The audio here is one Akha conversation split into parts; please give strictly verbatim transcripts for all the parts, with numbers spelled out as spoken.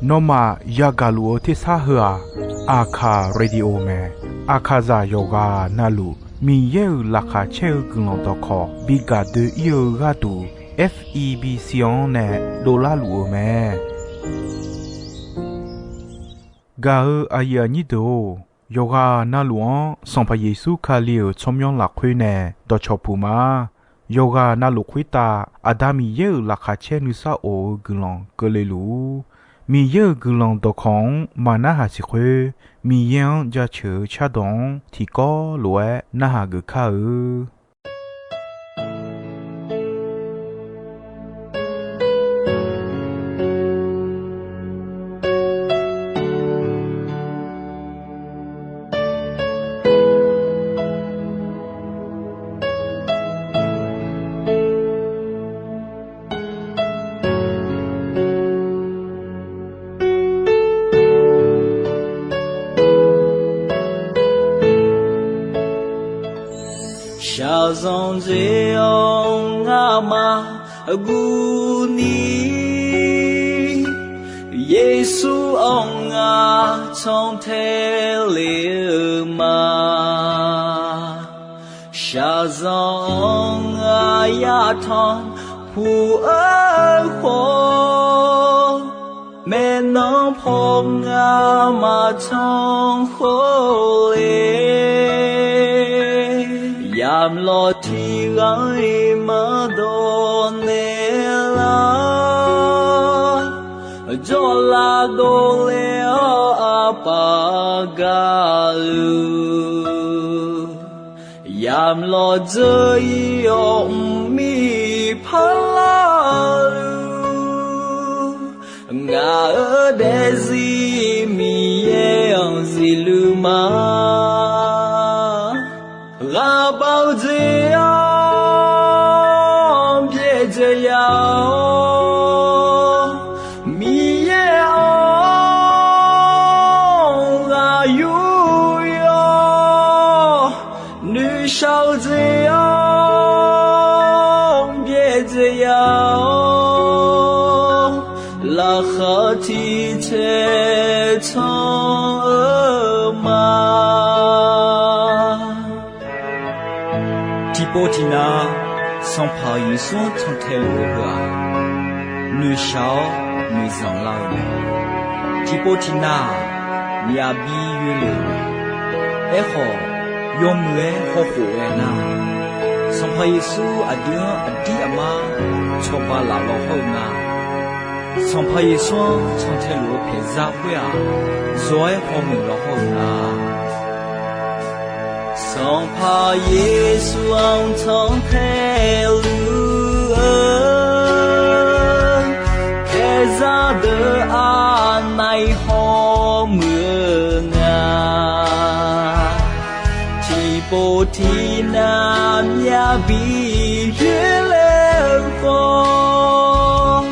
Nawmaf yagaq luf-eu tersar heu-aq, Aqkaq Radio mae. Aqkaqzaq yawqghaq navluf Miqyaer-euq laqkhaq caer-eu guiqlanq dawqkawq bi gaq doe-ir-eu gharduq, F E B C-anr nae dovlar luf-eu mae. Gaq-eu aqyuif aqnyir deuq-or, yawqghaq navluf-anr Sanqpaq Yeqsur Kali-euq tsawrmyanr lafkhoer nae dawqcawq puq ma. Yawqghaq navluf khoertav Aqda Miqyaer-euq laqkhaq caer nuisar of-eu guiqlanq keuvle luf-ur. Miqyaer-euq guiqlanq dawqkawq-anr maqnarhaq siq khoer, Miqyaer-anr jaceuq-eu cardawq-anr tiqkawv lof-aer narhaq geuf kar-eu. Shaqzanq dzae-awr ngamaf guvni, Yeqsur-anr ngar cantae le-eu ma. Shaqzanq-anr ngar yatanq puq-eu khawf, maeqnan paw ngar maqtanq khawf le. Yamlawq tiq ghaq-iq maqdawq naeqlar, jawrlav dovle-awr aqpaf gaqluf, yamlawq dzeur-ir-awr mqmir parlar-eu, ngaq-euq daefzir Miqyaer-anr zifluf ma. Ghaqbav-eu jeq-anr byaerdzae ya-awr, Miqyaer-anr ghaq yur yawr, noeqshaq-eu jeq-anr byaerdzae ya-awr, laqkhaq tiq taeq tanq-eu ma. Tiqpov tiqnav Sanqpaq Yeqsur-anr cantae luf-eu heu-aq, noeqshaq-awr noeqzanq lar-eu mae. Tiqpov tiqnav-aq, myavbi yoelef-eu mae. Aerkhawf, yawmuiq-aer hawkhof ghae nar, Sanqpaq Yeqsur aqdui-anr aqdir aqmar cawba laf law hawr-eu nga. Sanqpaq Yeqsur-anr cantae luf-eu pyaeqzar khoer-aq, zawq-aer hawmuiq law hawr-eu nga. Sanqpaq Yeqsur-anr cantae luf-eu pyaeqzar deuq aqnaeq hawmuiq-eu nga. Tiqpov tiqnav myavbi yoerler-eu khawf,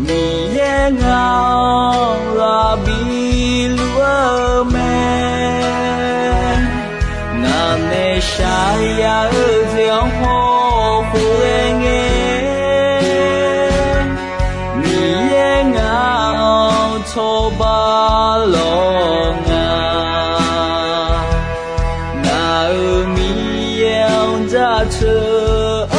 Miqyaer ngaq-anr ghaq biluf-eu mae. Ngaq nae shaqya-eu jeq-anr hawkhof ghae ngae, Miqyaer ngaq-anr cawba lawr nga. Ngaq-euq Miqyaer-anr jaceuq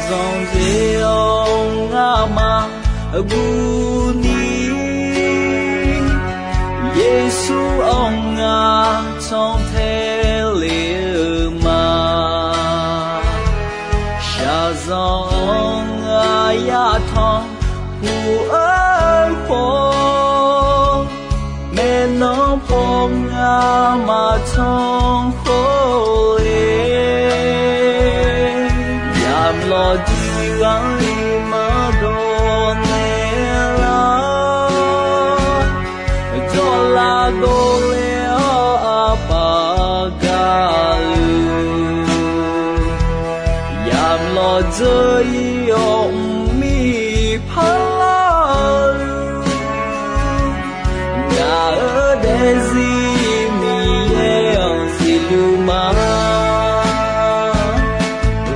zanqdzae-awr ngamaf guvni, Yeqsur-anr ngar cantae le-eu ma. Shaqzanq-anr aqyaf tanqpuq-eu khawf, maeqnan paw ngamaf tanqkhawf le, yamlawq diq ghanr-iq maqdawq naeq lar, dawqlav dawqle-awr aqpaf gaq-eu, yamlawq dzeur-ir-awr mqmir parlar-eu, ngaq-euq daefzir Miqyaer-anr siqluf ma.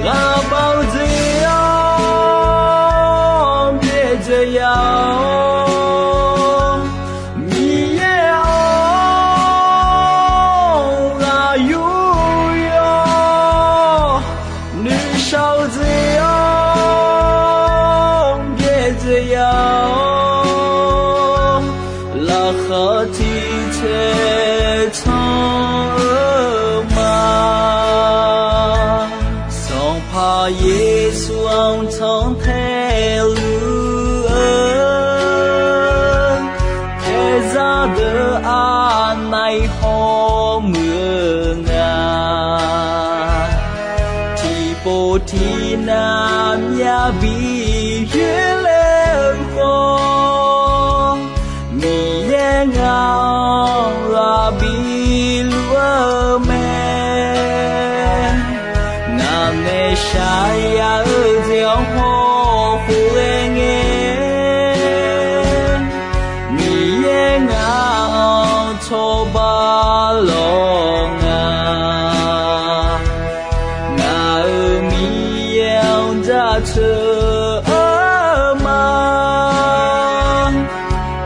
Ghaqbav-eu jeq-anr byaerdzae ya-awr, Miqyaer-anr ghaq yur yawr, noeqshaq-eu jeq-anr byaerdzae ya-awr, laqkhaq tiq caev can-eu ma. Sanqpaq Yeqsur-anr cantae luf-eu, khaeqzaq deuq aqnaeq-iq hawmuiq-eu nga. Tiqpov tiqnav myavbi yoerler-eu khawf, Miqyaer ngaq-anr ghaq biluf-eu mae. Ngaq nae shaqyaq yar-eu jeq-anr hawkhof ghae ngae, Miqyaer ngaq-anr cawba lawq nga. Ngaq-euq Miqyaer-anr jaceuq-eu ma.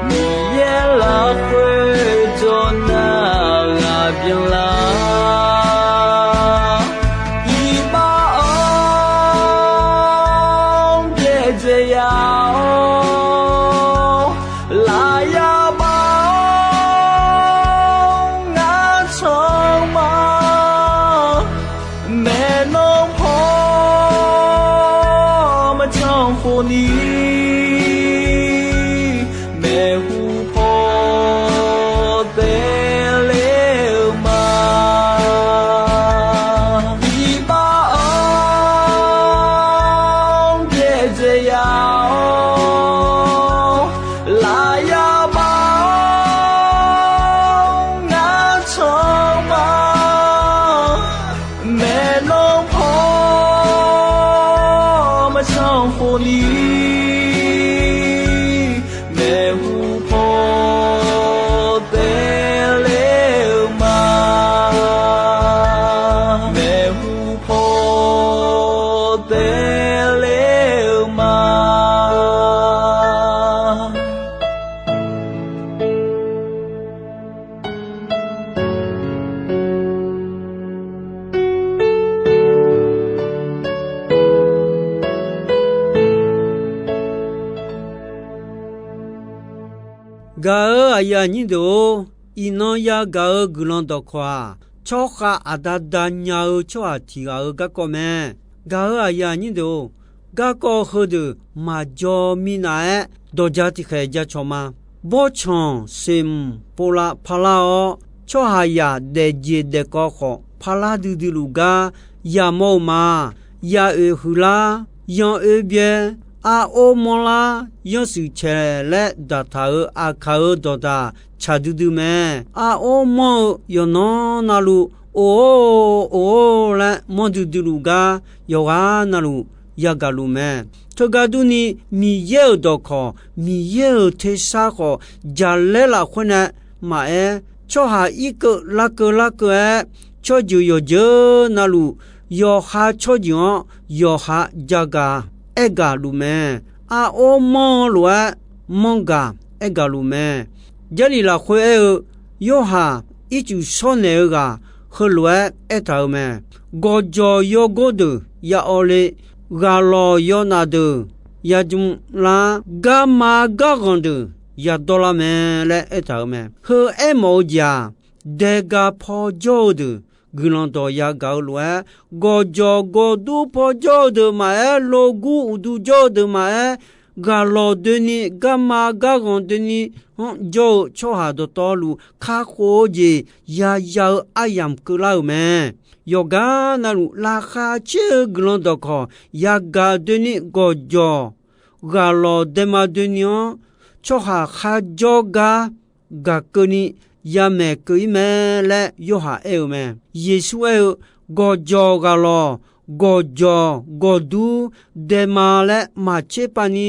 Miqyaer lafkhoer jawr nar ghaq byanlar, iqbax-anr byaerdzae ya-awr, lafyaq bax-awr ngar canma. Maeqnan paw maqcan khofni, maeqhu paw taev ler-eu ma. Iqbax-anr byaerdzae ya-awr, lafyaq bax-awr ngar canma. Maeqnan paw maqcan khofni, maeqhu paw taev ler-eu ma. Maeqhu paw taev ler-eu ma. Gaq-euq aqyuif aqnyir deuq-or, iqnan yagaq-eu guiqlanq dawqkawq-aq, tsawrkhav aqda da nya-eu tsawrhaq tiq ghaq-euq garkawv mae. Gaq-euq aqyuif aqnyir deuq-or, garkawv heudeuq maqjaw minav-aer dawq ja tiqkhaeq ja cawq ma. Bawrtsanq seqmq povlav parlar-awr, tsawrhaqzaq daefjeq daefkawv khawf parlar duidui luf gar yamawr-eu ma. Yaoeq huiqlar, yan oer byaer, aror manrlar, yanshuif caeq laer daqtaq-euq aqkaq-euq dawqdaq tsaq duidui mae. Aror manr-eu yawqnan navluf, or-or, or-or laer manr duidui luf gar yawqghaq navluf yagaq luf mae. Teugar durni, Miqyaer-euq dawqkawq, Miqyaer-euq tersar khawf, jaqlaer lafkhoer nae maqaer, tsawrhaq irkeuv larkeuv larkeuv-aer, tsawrjeuq yawqjeuq navluf, yawqha tsawrjeuq-anr yawqha jagaq aergaq luf mae. Aror manr-eu lof-aer manr gaq aergaq luf mae. Jarlif lafkhoer aer-eu, Yorhaq ircuf shawr naeq-eu ghaq heulof-aer aertaq-euq mae. Gawqjawq yawgor deuq ya awv le. ghaqlawq yawnaf deuq yajmr lar, garma garghanq deuq yadawr lar mae laer aertaq-euq mae. Heu aermawf-eu jeq-aq, daega paw jawr-eu deuq guiqlanq dawq yagaq-eu lof-aer, gawqjawq gawqdur paw jawr-eu deuq maqaer, logur uqdu jawr-eu deuq maqaer, ghaqlawq doeni garma garghanq doeni-anr jawr-eu tsawrhaq dawqtawvluf kakhof-eu jeq yaya-eu aryamq keuvlar-euq mae. Yawqgar navluf laqkhaq caer-eu guiqlanq dawqkawq yagaq doeni gawqjawq ghaqlawq daema doeni-anr tsawrhaq kharjawr gar gaqkeuvni yamaeq keuv-ir mae laer Yorhaq aer-eu mae. Yeqsur aer-eu, gawqjawq ghaqlawq, gawqjawq gawqdur daema laer maqtser pavni,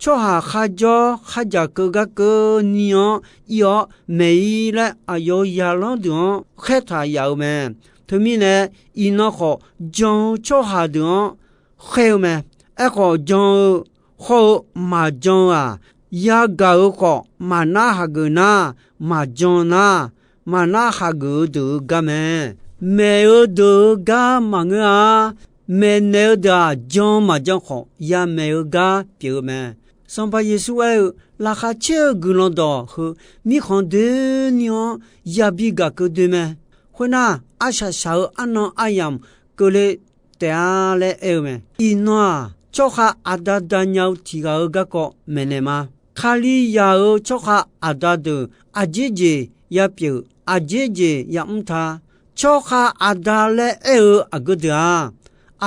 tsawrhaq kharjawr khardzaq keuv gar keuvni-anr ir-awr maeq-ir laer aqyawf-euq zaqlanr deuq-anr khaertaq yaf-eu mae. Teumirnae, iqnan khawf jan-eu tsawrhaq deuq-anr khaer-eu mae. Aerkhawf, jan-eu hawr-eu maqjan-eu-aq, yagaq-euq khawf maqnar hageuf nar, maqjan nar, maqnar hageuf-eu deuq-eu gar mae. Maeq-eu deuq-eu gar maqngeur-a. Maeqnaeq-eu deuq-aq, jan maqjan khawf yamaeq-eu gar pyeuf-eu mae. Sanqpaq Yeqsur aer-eu, laqkhaq caer-eu guiqlanq dawq heu mirkhanq doeni-anr yabi gaqkeuv doe mae. Khoernar, arsaq saq-eu arnan aryamq keuvle taef-a laer aer-eu mae. Iqnan-aq, tsawrkhav aqda da nya-eu tiq ghaq-eu garkawv maeqnaeq ma. Kalizaq-euq tsawrkhav aqda deuq aqjeq jeq yapyeuf, aqjeq jeq yamr ta. Tsawrkhav aqda laer aer-eu aqgeu deuq-aq,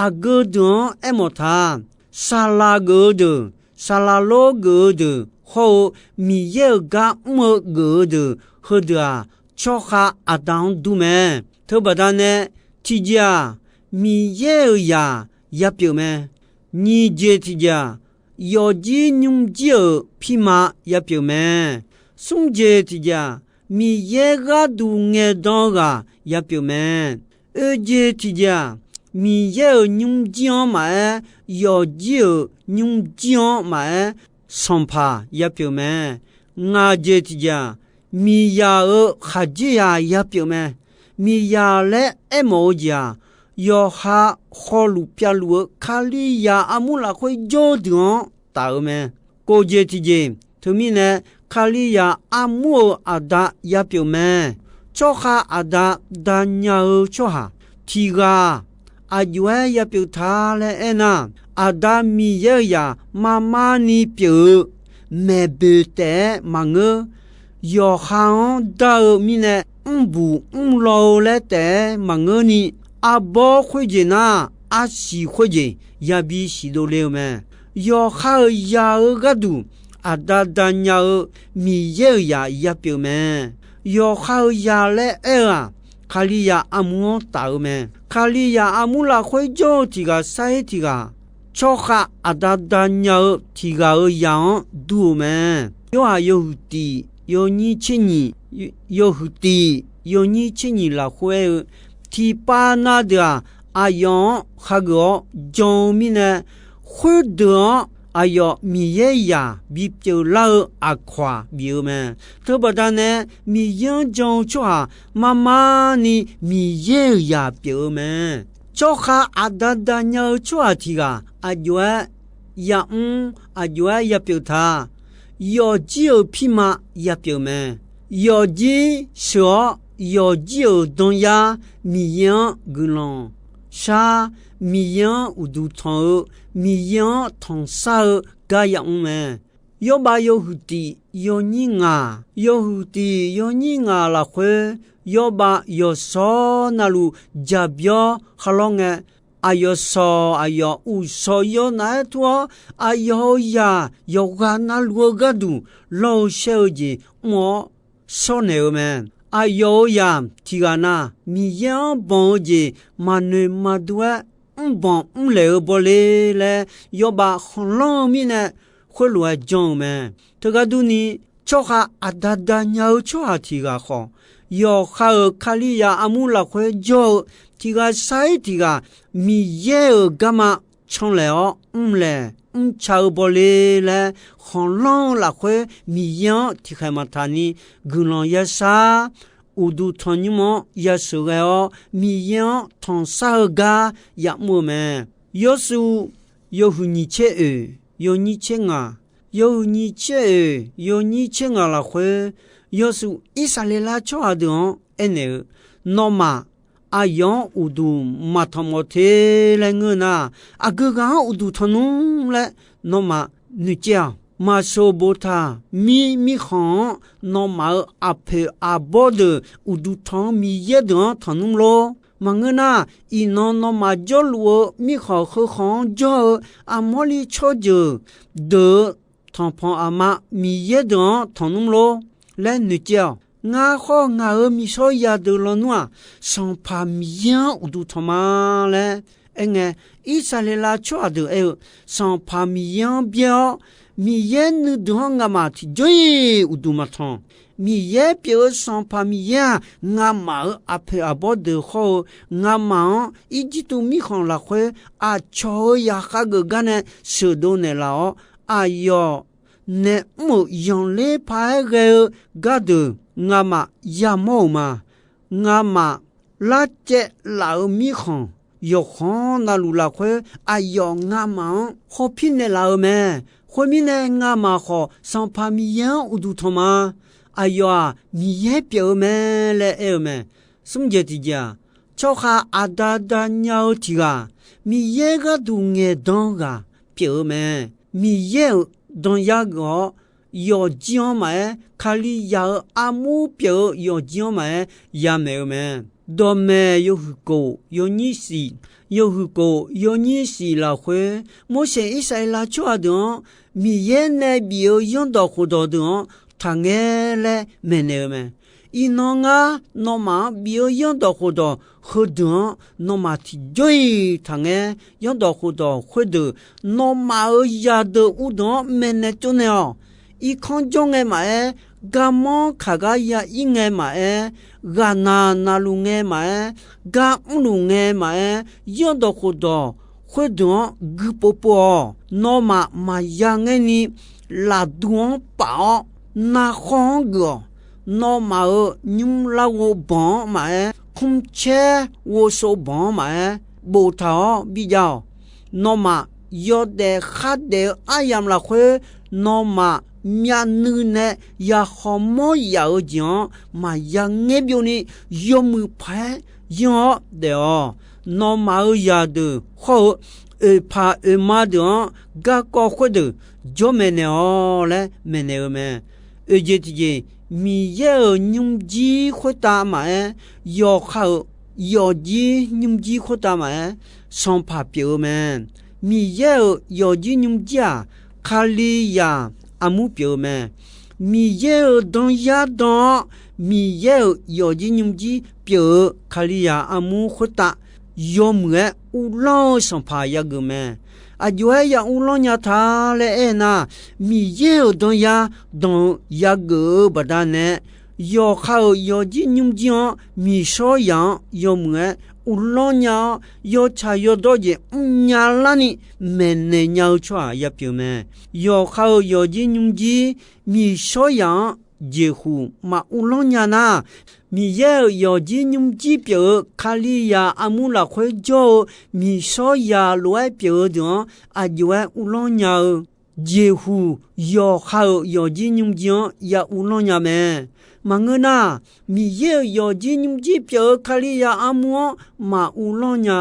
aqgeu deuq-anr aermawf ta. Saqlaq geuf-eu deuq, saqlaq lor geuf-eu deuq hawr-eu, Miqyaer-euq gar mr-eu geuf-eu deuq heudeuq-aq, tsawrkhav aqda-anr dur mae. Teubaqda nae, tiqjeq-aq, Miqyaer-euq zaq yapyeuf mae. Nyiq jeq tiqjeq-aq, yawfjir nymrjir-euq pirma yapyeuf mae. Smr jeq tiqjeq-aq, Miqyaer gharduq ngaeqdan-eu ghaq yapyeuf mae. Oe jeq tiqjeq-aq, Miqyaer-euq nymrjir-anr maqaer, yawfjir-euq nymrjir-anr maqaer, sanqpaq yapyeuf mae. Ngaq jeq tiqjeq-aq, miqzaq-euq khaqdzerzaq yapyeuf mae. Miqzaq laer aermawf-eu jeq-aq, yawqha hawluf pyavluf-eu Kalizaq armur lafkhoer jawr-eu deuq-anr taf-eu mae. Kof jeq tiqjeq, teumirnae Kalizaq armur-euq aqda yapyeuf mae. Tsawrkhav aqda da nya-eu tsawrhaq tiq ghaq aqjox-aer yapyeuf ta laer aernar, Aqda Miqyaer-euq zaq marmar ni pyeuf-eu maeqboeq taef-aer maqngeur. Yawqha-anr dar-eu mirnae mrbuq mrlaw-eu laer taef-aer maqngeur ni, arbawr khoerjeq nar, arsiq khoerjeq yabi siqdov le-eu mae. Yawqha-euq zaq-eu gharduq aqda da nya-eu Miqyaer-euq zaq yapyeuf mae. Yawqha-euq zaq laer aer-eu-aq, Kalizaq armur-anr taf-eu mae. Kalizaq armur lafkhoer jawr-eu tiq ghaq sar-ir tiq ghaq, tsawrkhav aqda da nya-eu tiq ghaq-euq zaq-anr dur-eu mae. Yorhaq yawhuiq tiq yawnyir tser nyiq, yawhuiq tiq yawnyir tser nyiq lafkhoer aer-eu, tiqpav na deuq-aq, aqyawf-anr hageuf-awr jan-eu mirnae, khoerdeuq-anr aqyawf Miqyaer zaq bipyeuf lar-eu aqkawq-aq bif-eu mae. Teubaqda nae Miqyaer-anr jan-eu tsawrhaq marmar ni Miqyaer-euq zaq pyeuf-eu mae. Tsawrkhav aqda da nya-eu tsawrhaq tiq ghaq aqjox-aer yamr, aqjox-aer yapyeuf ta. Yawfjir-euq pirma yapyeuf mae. Yawfjir sheuq-awr, yawfjir-euq danyar Miqyaer-anr guiqlanq shar, Miqyaer-anr uqduq tanq-eu, Miqyaer-anr tanqsar-eu gar yamr mae. Yawrbav yawhuiq tiq yawnyir ngaq, yawhuiq tiq yawnyir ngaq lafkhoer, Yawrbav yawqshawr navluf jaqbyawr kharlawr ngae, aqyawf shawq aqyawf uqshawq yawnav-aer tur-awr, aqyawf-euq zaq yawqghaq navluf-eu gharduq lawr-eu shaer-eu jeq mr-awr shawrnaeq-eu mae. Aqyawf-euq zaq tiq ghaq na, Miqyaer-anr banq-eu jeq maqnoeq maqdur-aer mrbanq mrlaeq-eu bawle laer Yawrbav khanqlanr-eu mirnae khoerlof-aer janr-eu mae. Teugar durni, tsawrkhav aqda da nya-eu tsawrhaq tiq ghaq khawf, yawqha-euq Kalizaq armur lafkhoer jawr-eu tiq ghaq sar-ir tiq ghaq Miqyaer-euq garma canlaeq-awr mrlaeq mrca-eu bawle laer khanqlanr-eu lafkhoer Miqyaer-anr tiqkhaeq maqtaq ni guiqlanq yashar, uqduq tanqnymr-anr yasheuq ghae-awr Miqyaer-anr tanqsar-eu gar yamr-eu mae. Yawshuif yawhuiq nyiq tser oeq yawnyir tser ngaq, yawhuiq nyiq tser oeq yawnyir tser ngaq lafkhoer, yawsuf Irsaqleqlav tsawrhaq deuq-anr aernaeq-eu, nawmaf aqyawf-anr uqduq maqtanq mawf te laer ngeur nar, aqgeu ghaq-anr uqduq tanq nmr laer nawmaf noeqcaev-awq. Maqsoq boftaq mir mirkhanq-anr nawmaf-euq aqpoeq aqbawr deuq uqduq tanq-anr Miqyaer deuq-anr tanq nmr lor. Maqngeur nar, iqnan nawmaf jawrluf-eu mirkhanq heukhanq-anr jawr-eu armawrli tsawrjeuq deuq-euq tanqpanq aqma Miqyaer deuq-anr tanq nmr lor laer noeqcaev-awq. Ngar khawr ngaq-euq miqshawr yadeuq lawnmr-aq, Sanqpaq Miqyaer-anr uqduq tanq ma laer aerngae, Irsaqleqlav tsawrhaq deuq aer-eu, Sanqpaq Miqyaer-anr byaer-awr, Miqyaer nuideuq-anr ngamaf tiqjawr-iq uqduq maqtanq. Miqyaer pyeuf-eu Sanqpaq Miqyaer-aq, ngamaf-euq aqpoeq aqbawr deuq khawr-eu, ngamaf-anr Irjirtuv mirkhanq lafkhoer aqcawq-euq zaqkhav geuf gar nae sheuqdov naeqlaf-awr, aqyawf nae mr-euq zanqler paq-aer ghae-eu gardeuq ngamaf yamawr-euq ma. Ngamaf larcaev laf-euq mirkhanq yawqkhanq navluf lafkhoer, aqyawf ngamaf-anr hawpir naeqlaf-eu mae. Khoermirnae, ngamaf khawf Sanqpaq Miqyaer-anr uqduq tanq ma. Aqyawf-aq, Miqyaer pyeuf-eu mae laer aer-eu mae. Smr jeq tiqjeq-aq, tsawrhaq aqda da nya-eu tiq ghaq, Miqyaer gharduq ngaeqdan ghaq pyeuf-eu mae. Miqyaer-euq danyar geuf-awr, yawfjir-anr maqaer, Kalizaq-euq armur pyeuf-eu yawfjir-anr maqaer, yamaeq-eu mae. Dawqmaeq yawhuiq kof yawnyir shif, yawhuiq kof yawnyir shif lafkhoer, Morseq Irsaqleqlav tsawrhaq deuq-anr Miqyaer nae bif-eu zanrdawq khofdawq deuq-anr taqngaer laer maeqnaeq-eu mae. Iqnan ngar nawmaf-anr bif-eu zanrdawq khofdawq heudeuq-anr nawmaf tiqjawr-iq taqngaer. Zanrdawq khofdawq khoerdeuq nawmaf-euq zaqdeuq uvdeuq-anr maeqnaeq tsovnaeq-awq. Irkanr jawr ngae maqaer, garmanr kaq gar ya ir ngae maqaer, ghaqnaq naqluf ngae maqaer, gar mrluf ngae maqaer, zanrdawq khofdawq khoerdeuq-anr guipov pov-awq. Nawmaf maqya ngaer ni lafdu-anr paf-awr, narkhawr-anr geuf-awq. Nawmaf-euq nymr larghov banq-anr maqaer, kmrcaer ghovsov banq-anr maqaer, boftaq-awr bijav-awq. Nawmaf yawdaef khardaef-eu aryamq lafkhoer, nawmaf myavnuiv nae yakhawf mawr yaf-eu jeq-anr maqya ngaer byovni, yawmuiq paq-aer yanr-awr daef-awq. Nawmaf-euq zaqdeuq hawr-eu oeqpaq oeqma deuq-anr garkawv khoerdeuq jawr maeqnaeq-awq laer maeqnaeq-eu mae. Oeq jeq tiqjeq, Miqyaer-euq nymrjir khoertav maqaer, yawqha-euq yawfjir nymrjir khoertav maqaer, sanqpaq pyeuf-eu mae. Miqyaer-euq yawfjir nymrjir-aq, Kalizaq armur pyeuf-eu mae. Miqyaer-euq danyar dan-awr, Miqyaer-euq yawfjir nymrjir pyeuf-eu Kalizaq armur khoertav yawmuiq-aer uvlanr-eu sanqpaq yageuf mae. Aqjox-aer ya uvlanr nya ta laer aernar, Miqyaer-euq danyar dan-eu yageuf-eu baqdanae, yawqha-euq yawfjir nymrjir-anr miqshawr zaq-anr yawmuiq-aer uvlanr nya-awr, yawtsaq yawdawr jeq mrnya larni maeqnaeq nya-eu tsawrhaq ya pyeuf mae. Yawqha-euq yawfjir nymrjir miqshawr zaq-anr jeqhuq maq uvlanr nya nar, Miqyaer-euq yawfjir nymrjir pyeuf-eu Kalizaq armur lafkhoer jawr-eu miqshawr zaq lof-aer pyeuf-eu deuq-anr aqjox-aer uvlanr nya-eu jeqhuq, yawqha-euq yawfjir nymrjir-anr ya uvlanr nya mae. Maqngeur nar, Miqyaer-euq yawfjir nymrjir pyeuf-eu Kalizaq armur-anr maq uvlanr nya.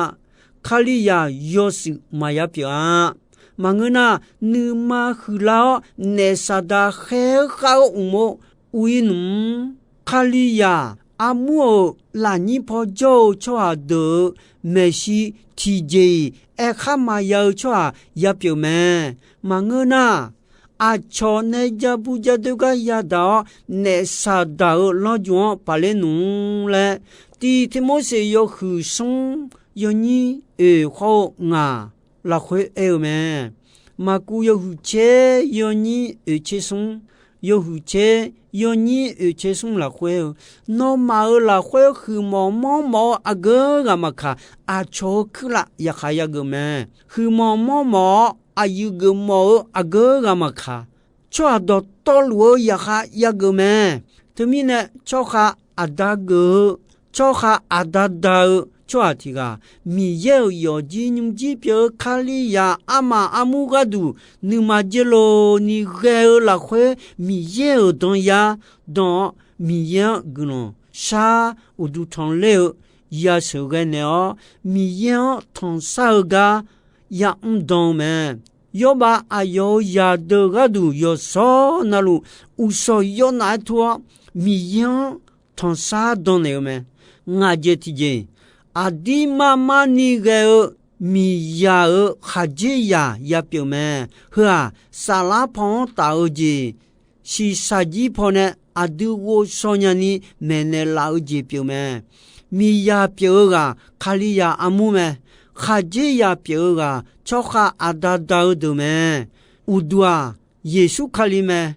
Kalizaq yawshuif maqya pyeuf-a. Maqngeur nar, nuima huiqlar-awr naef Saqdaq khaer-eu khav-eu uqmov uv-ir nmr. Kalizaq armur-euq lafnyir paw jawr-eu tsawrhaq deuq-euq maeqshi tiqjeq-iq aerkhar maqya-eu tsawrhaq ya pyeuf mae. Maqngeur nar, aqcawq nae jabu jadoer gar yadaq-awr, naef Saqdaq-euq lawrjuq-anr paqler nmr laer, Tiq Tirmorseq yawhuiq smr yawnyir oeq hawr-eu ngaq lafkhoer aer-eu mae. Maqkuv yawhuiq tser yawnyir oeq tser smr, yawhuiq tser yawnyir oeq tser smr lafkhoer-eu, nawmaf-euq lafkhoer huiqmawf mawrmawf-eu aqgeu ghaq maqkaq, aqcawq-euq kuirlav yaqkhaq yageuf mae. Huiqmawf mawrmawf-awr aqyuif geufmawf-eu aqgeu ghaq maqkaq, tsawrhaq dawqtawvluf-eu yaqkhaq yageuf mae. Teumirnae, tsawrkhav aqda geuf-eu, tsawrkhav aqda da-eu tsawrhaq tiq ghaq, Miqyaer-euq yawfjir nymrjir pyeuf-eu Kalizaq armaf armur gharduq nuima jaerloni ghae-eu lafkhoer, Miqyaer-euq danyar dan-awr, Miqyaer-anr guiqlanq shar uqduq tanqler-eu yasheuq ghae naeq-awr, Miqyaer-anr tanqshar-eu gar yamr dan-eu mae. Yawrbav aqyawf-euq zaqdeuq gharduq yawqshawr navluf uqshawq yawnaf-aer tur-awr, Miqyaer-anr tanqshar dan naeq-eu mae. Ngaq jeq tiqjeq, aqdir mar mar ni ghae-eu miqzaq-euq khaqdzerzaq ya pyeuf mae. Heu-aq, saflar paw-anr taf-eu jeq, shiqshaq jir paw nae aqdui ghovshaw nyani maeqnaeq laf-eu jeq pyeuf mae. Miqzaq pyeuf-eu ghaq Kalizaq armur mae. Khaqdzerzaq pyeuf-eu ghaq tsawrkhav aqda da-eu deuq mae. Uqduq-aq, Yeqsur Kali mae.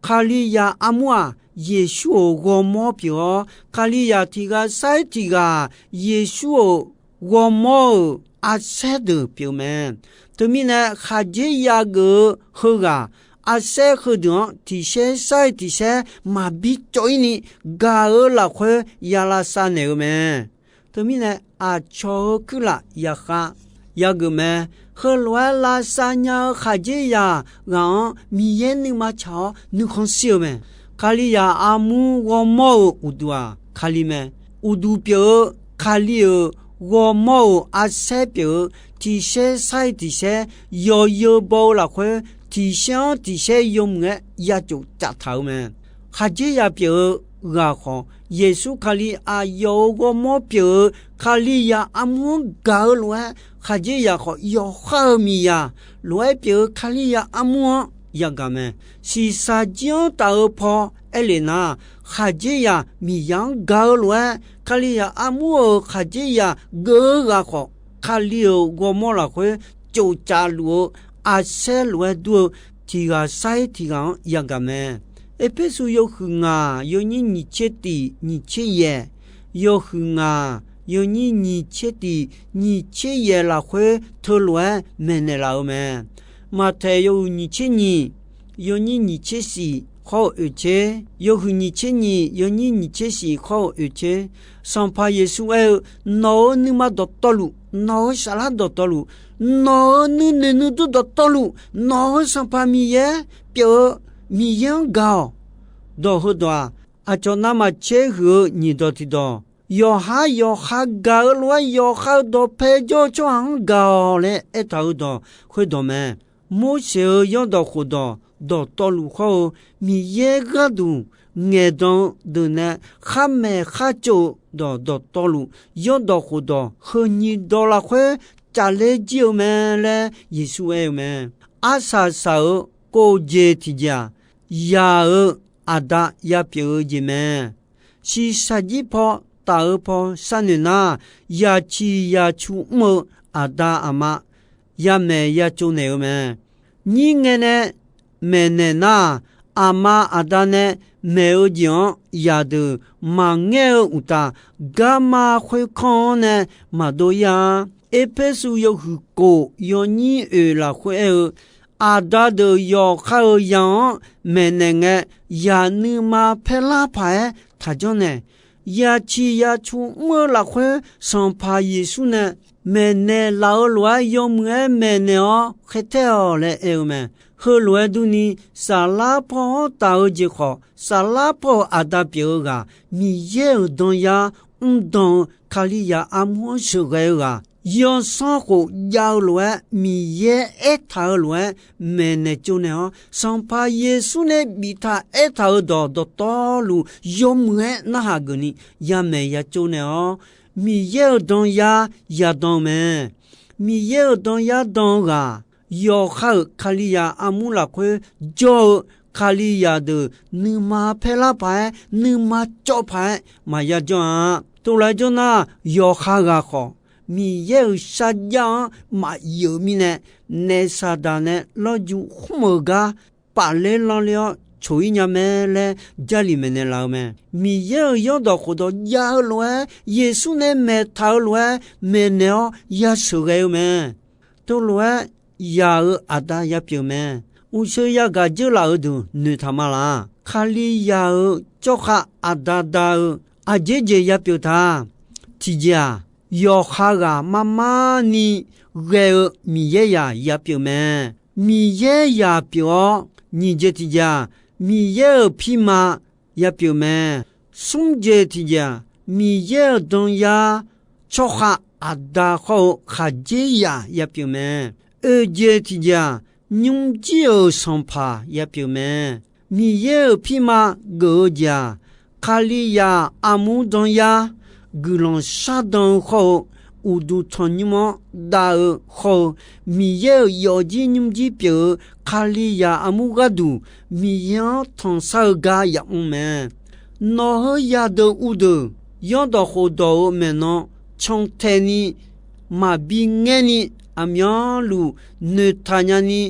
Kalizaq armur-aq, Yeqsur-euq ghawrmawr pyeuf-awr, Kalizaq tiq ghaq sair tiq ghaq Yeqsur-euq ghawrmawr-euq arsaer deuq pyeuf mae. Teumirnae, khaqdzerzaq geuf-eu heughaq arsaer heudeuq-anr tiq saer sair tiq saer maqbi cawv-ir ni gaq-eu lafkhoer ya lavsav naeq-eu mae. Teumirnae, aqcawq-euq kuirlaf yaqkhav yageuf mae. Heulof-aer lavsav nya-eu khaqdzerzaq ghaq-anr Miqyaer nuima tsaq-awr nuikhanr shir-eu mae. Kalizaq armur ghawrmawr-euq uqduq-aq, Kali mae. Uqduq pyeuf-eu Kali-euq ghawrmawr-euq arsaer pyeuf-eu tiq saer sair tiq saer yawzeu baw-eu lafkhoer, tiq saer-anr tiq saer yawmuiq-aer ya cof caftaq-eu mae. Khaqdzerzaq pyeuf-eu ghaq khawf, Yeqsur Kali aqyawf-euq ghawrmawr pyeuf-eu Kalizaq armur-anr gaq-eu lof-aer, khaqdzerzaq khawf yawqhar-eu miqzaq lof-aer pyeuf-eu Kalizaq armur-anr yagaq mae. Shiqshaq jir-anr taf-eu paw aer lef nar, khaqdzerzaq miqzaq-anr gaq-eu lof-aer, Kalizaq armur-euq khaqdzerzaq geuf-eu ghaq khawf, Kali-euq ghawrmawr lafkhoer cof caf luf-eu arsaer lof-aer dur-eu tiq ghaq sair tiq ghaq-anr yagaq mae. Erpersu yawhuiq ngaq yawnyir nyiq tser tif nyiq tser yaeq, yawhuiq ngaq yawnyir nyiq tser tif nyiq tser yaeq lafkhoer teulof-aer maeqnaeq laf-eu mae. Maqtaeq yawhuiq nyiq tser nyiq yawnyir nyiq tser shif khawr-eu oeq tser, yawhuiq nyiq tser nyiq yawnyir nyiq tser shif khawr-eu oeq tser, Sanqpaq Yeqsur aer-eu, nawq-euq nuima dawqtawvluf, nawq-euq saflar dawqtawvluf, nawq-euq nuinoeq nuidur dawqtawvluf, nawq-euq Sanqpaq Miqyaer pyeuf-eu Miqyaer-anr gaq-awq. Dawq heudawq-aq, aqcawq navmaqtser huiq-eu nyiq dawq tiqdawq, yawqhar yawqha gaq-eu lof-aer yawqha-euq dawqpae jawr-eu tsawrhaq-anr gaq-awq laer aertaq-eu dawq khoerdawq mae. Morseq-euq zanrdawq khofdawq dawqtawvluf khawr-eu, Miqyaer gharduq ngaeqdan-eu deuq nae khar maeq khar tsov-eu dawq dawqtawvluf, zanrdawq khofdawq heu nyiq dawq lafkhoer cafler jir-eu mae laer Yeqsur aer-eu mae. Arsaq saq-euq kov jeq tiqjeq-aq, yaq-euq aqda yapyeuf-eu jeq mae. Shiqshaq jir paw taf-eu paw sharnoeq nar, yaciq yacu mr-eu aqda aqma yamaeq yatsov naeq-eu mae. Nyir ngae nae maeqnaeq nar, aqma aqda nae maeq-eu jeq-anr zaqdeuq maqngaer-eu uqtaf, garma khoerkanr-anr nae maqdov-ir-a. Erpersu yawhuiq kof yawnyir oeq lafkhoer aer-eu, aqda deuq yawqha-euq zaq-anr maeqnaeq ngae, zaq nuima paerlar paq-aer taqjanr nae, yaciq yacu mr-eu lafkhoer Sanqpaq Yeqsur nae maeqnaeq laf-eu lof-aer yawmuiq-aer maeqnaeq-awr khaertaer-awq laer aer-eu mae. Heulof-aer durni, saflar paw-anr taf-eu jeq khawf, saflar paw-euq aqda pyeuf-eu ghaq, Miqyaer-euq danyar mrdan-eu Kalizaq armur-anr sheuqghae-eu ghaq, yawsanr khof jav-eu lof-aer Miqyaer aertaq-eu lof-aer maeqnaeq tsovnaeq-awr, Sanqpaq Yeqsur nae biftaq aertaq-eu dawq dawqtawvluf yawmuiq-aer narhaq geufni yamaeq yatsov naeq-awr, Miqyaer-euq danyar yadan-eu mae. Miqyaer-euq danyar dan-eu ghaq, yawqha-euq Kalizaq armur lafkhoer jawr-eu Kalizaq deuq nuima paerlar paq-aer, nuima cawv paq-aer maqya jawr-a. Tov lof-aer jawr nar, yawqha ghaq khawf, Miqyaer-euq sarjax-anr maqyuif-eu mirnae, naef saqdaq nae lawrju khmr-euq gar pafler lanrler-awr coq-ir nya mae laer Jarlif maeqnaeq laf-eu mae. Miqyaer-euq zanrdawq khofdawq jav-eu lof-aer, Yeqsur nae maeqtaq-eu lof-aer maeqnaeq-awr yasheuq ghae-eu mae. Tov lof-aer yaq-euq aqda yapyeuf mae. Uqshoe yagaq dzeurlaf-eu deuq noeqtaq ma laq. Kalizaq-euq tsawrkhav aqda da-eu aqjeq jeq yapyeuf ta. Tiqjeq-aq, yawqha ghaq mar mar ni ghae-eu Miqyaer zaq ya pyeuf mae. Miqyaer zaq pyeuf-awr, nyiq jeq tiq jeq-aq, Miqyaer-euq pirma ya pyeuf mae. Smr jeq tiq jeq-aq, Miqyaer-euq danyar tsawrkhav aqda khawr-eu khaqdzerzaq ya pyeuf mae. Oeq jeq tiq jeq-aq, nymrjir-euq sanqpaq ya pyeuf mae. Miqyaer-euq pirma geuf-eu jeq-aq, Kalizaq armur danyar guiqlanq shardan-eu khawr-eu, uqduq tanqnymr-anr dav-eu khawr-eu, Miqyaer-euq yawfjir nymrjir pyeuf-eu Kalizaq armur gharduq, Miqyaer-anr tanqshar-eu gar yamr mae. Nawq-eu yadeuq uvdeuq, zanrdawq khofdawq-euq maeqnan cantae ni maqbi ngaer ni, aqmyanluf noeqtaq nyani,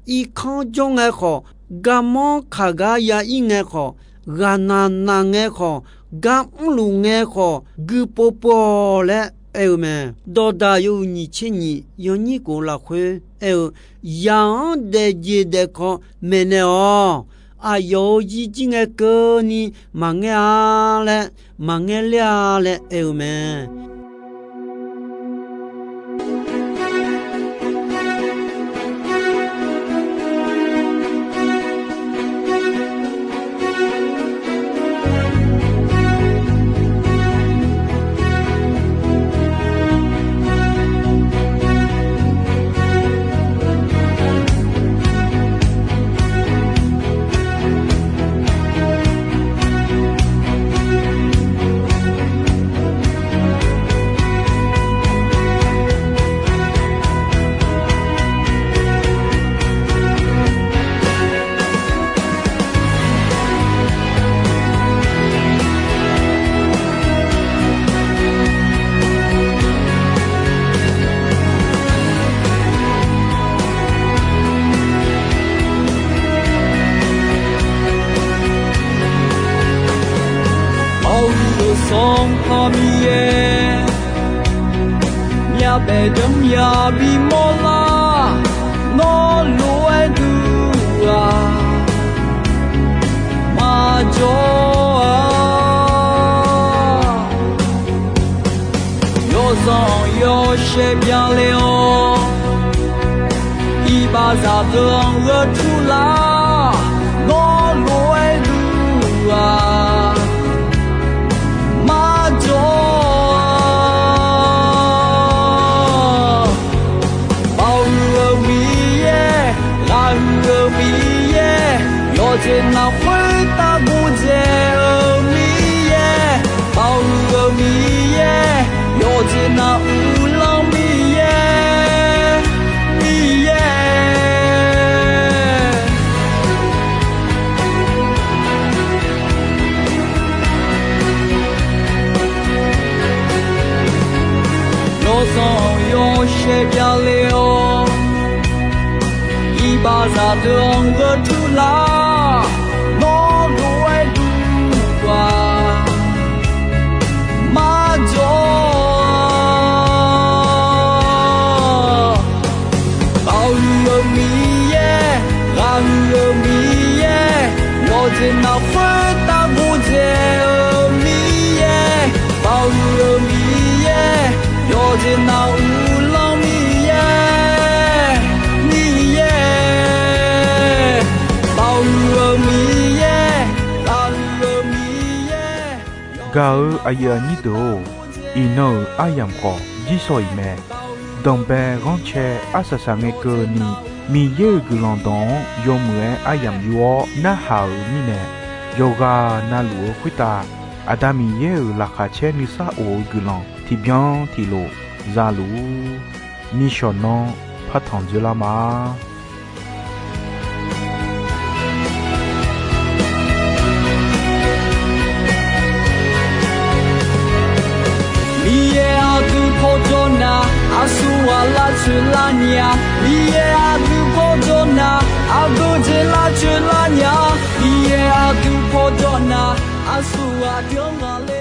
irkanr jawr ngae khawf, garmanr kaq gar ya ir ngae khawf, ghaqnaq naq ngae khawf, gar mrluf ngae khawf, guiqpov pov-awq laer aer-eu mae. Dawqdaq yawhuiq nyiq tser nyiq yawnyir kof lafkhoer aer-eu, Zaq-anr daefjeq daefkawv maeqnaeq-awq. Aqyawf-euq yirjir ngae keuvni maqngaer-a laer, maqngaer ler-a laer aer-eu mae. Baoq-eu Sanqpaq Miqyaer, myavbaef deuq-anr ya bimawr lar. Nawr lof-aer duq-aq, maqjawr-a. Yawzanq yawshaef byanle-awr, iqbaxzaq deuq-anr gheu tur lar. Nawr lof-aer duq-aq, maqjawr-a. Baoq-eu Miqyaer, ghaq huiq-eu Miqyaer, yawqjeq navluf khoertav gordzae-eu Miqyaer. Baoq-eu Miqyaer, yawqjeq nav uvlanr Miqyaer, Miqyaer. Yawzanq yawshaef byanle-awr, iqbaxzaq deuq-anr gheu tur lar. Nawr lof-aer duq-aq, maqjawr-a. Baoq huiq-eu Miqyaer, ghaq huiq-eu Miqyaer, yawqjeq navluf khoertav gordzae-eu Miqyaer. Baoq huiq-eu Miqyaer, yawqjeq nav uvlanr Miqyaer, Miqyaer. Baoq huiq-eu Miqyaer, ghaq huiq-eu Miqyaer. Gaq-eu aqyuif aqnyir deuq-or, iqnan-euq aryamq khawf jirsawq iq mae. Danqbae ghanrcae arsaq saq ngae keuvni, Miqyaer-euq guiqlanq dawq-anr yawmuiq-aer aryamq yur-awr narhaq-euq mirnae, yawqghaq navluf-eu khoertav Aqda Miqyaer-euq laqkhaq caer nuisar of-eu guiqlanq tiqbyan tiqlof za luf-ur. Nishawq nanr partanq dzoerlar ma. Miqyaer aqdui pawjawr nar, aqsurghaq lavcoeq lar nya. Miqyaer aqdui pawjawr nar, aqgeujeq lavcoeq lar nya. Miqyaer aqdui pawjawr nar, aqsurghaq deuq-anr ghaqle